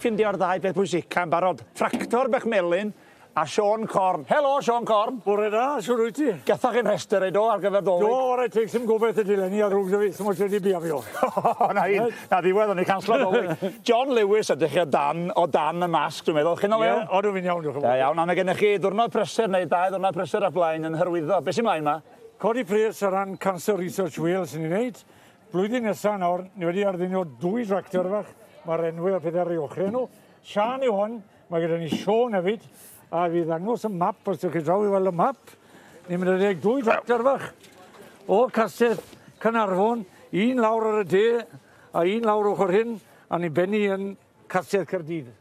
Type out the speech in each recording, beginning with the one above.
Ffindio'r ddau beth pwysica yn barod, tractor bach melyn a Siôn Corn. Helo, Siôn Corn! Bore da, shwd wyt ti? Gathoch chi'n rhestr ei do ar gyfer Dolig? Do, ware teg, sim gobeith y dileni a ddrwg 'da fi, sim ots wedi biafio. Na un, na ddiwedd, o'n i canslo Dolig. John Lewis ydych chi o dan, o dan y masg, dwi'n meddwl. Chi'n o lew? Ie, odw fi'n iawn, diolch yn fawr. Da iawn, a mae gennych chi ddiwrnod prysur neu ddau ddiwrnod prysur o'ch blaen yn hyrwyddo. Be sy'n mlaen 'ma? Codi pres ar ran Cancer Research Wales ni'n neud. Blwyddyn nesa nawr, ni wedi arddunio dwy tractor fach, mae'r enwe a pethau ar ei ochrau nhw. Siân yw hon, mae gyda ni Siôn hefyd, a fi ddangos y map, os ydych chi draw i weld y map. Ni'n mynd â dwy tractor fach o Castell Caernarfon, un lawr ar y de a un lawr ochr hyn, a ni'n bennu yn Castell Caerdydd.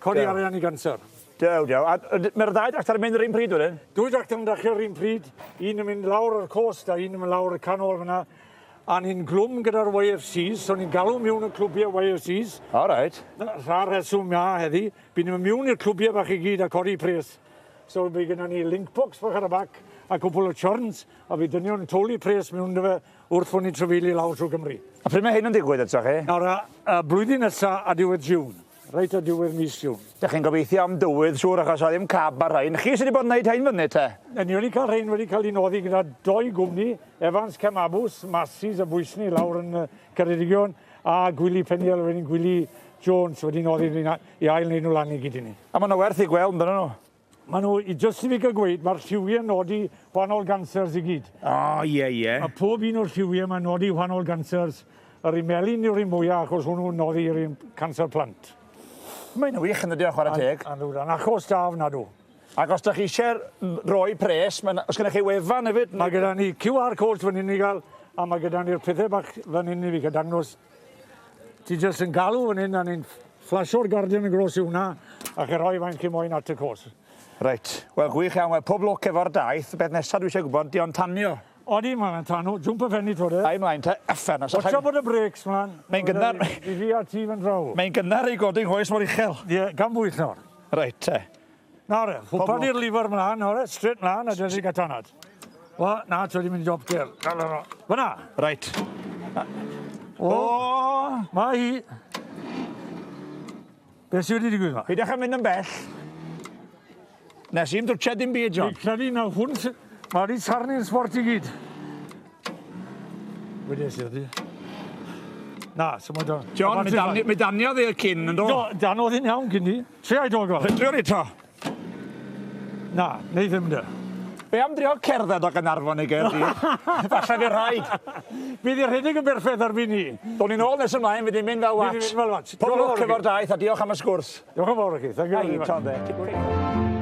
Codi arian i ganser. Dew, dew. A mae'r ddau dractor yn mynd yr un pryd wedyn? Dwy dractor yn dechrau yr un pryd, un yn mynd lawr yr coast a un yn mynd lawr y canol fyna. A ni'n glwm gyda'r YFCs, so ni'n galw miwn y clwbiau YFCs. All right. Rha'r rheswm ma heddi, bydd ni'n mynd miwn i'r clwbiau bach i gyd a codi pres. So bydd gyda ni link box bach ar y bac a cwpl o churns, a fydd dynion yn towlu pres miwn dy fe wrth fod ni'n trafeili lawr trwy Gymru. A pryd mae hyn yn digwydd eto chi? Nawr, y blwyddyn nesa a diwedd June. Reit ar diwedd mis June. Dych chi'n gobeithio am dywydd siŵr achos oedd ddim cab ar rhain. Chi sydd wedi bod yn neud rhain fyny te? Ni wedi cael rhain wedi cael eu noddi gyda doi gwmni, Evans Cemabws, Massies a Bwysni lawr yn Ceredigion a Gwili Peniel wedyn Gwili Jones wedi noddi i ail wneud nhw lan i gyd i ni. A maen nhw werth i gweld yn nhw? Maen nhw, i jyst i fi gael gweud, mae'r lliwiau'n nodi wahanol gancers i gyd. O, ie, ie. A pob un o'r lliwiau mae'n nodi wahanol gancers. Yr un melyn yw'r un mwyaf achos hwnnw'n nodi yr un canser plant. Mae'n wych yn dydi o, chwarae teg. An, an, achos da ofnadw. Ac os da chi eisiau rhoi pres, mae'n, os gennych chi wefan hefyd? Mae gyda ni QR codes fan hyn i gael, a mae gyda ni'r pethau bach fan hyn i fi gael dangos. Ti jyst yn galw fan hyn a ni'n flasho'r garden yn gros i hwnna a chi rhoi faint chi moyn at y cos. Reit, wel gwych iawn, wel pob lwc efo'r daith. Beth nesaf dwi eisiau gwybod, di o'n tanio? Odi, mae'n tano, jwmp y fenni to de. Ai mlaen te, uffern. Watcha bod y brakes mlaen. Mae'n gynnar. I fi a ti fan draw. Mae'n gynnar i godi nghoes mor uchel. Ie, gan bwyll nawr. Reit te. Nawr e, hwpan i'r lifer mlaen, nawr e, straight mlaen a dyna gatanad. O, na, ti wedi mynd i job gear. Na, na, na. Fyna. Reit. O, o, mae hi. Beth sydd wedi digwydd ma? Peidiwch â mynd yn bell. Nes i'm dwtsiad dim byd, John. Fi'n credu na hwn sy... Mae wedi sarnu'n sbort i gyd. Wedi esi ydi. Na, so mae'n dod. John, mi daniodd i'r cyn, yn do? Do, danodd hi'n iawn cyn ni. Tria i dogo. Drio ni to. Na, neu ddim de. Be am drio cerdded o Gaernarfon i Gaerdydd? Falle fydd rhaid. Bydd i'r rhedeg yn berffaith erbyn ni. Down ni'n ôl nes ymlaen, fydd i'n mynd fel wat. Fydd i'n mynd fel wat. Pob lwc efo'r daith a diolch am y sgwrs. Diolch yn fawr i chi. Thank you very much.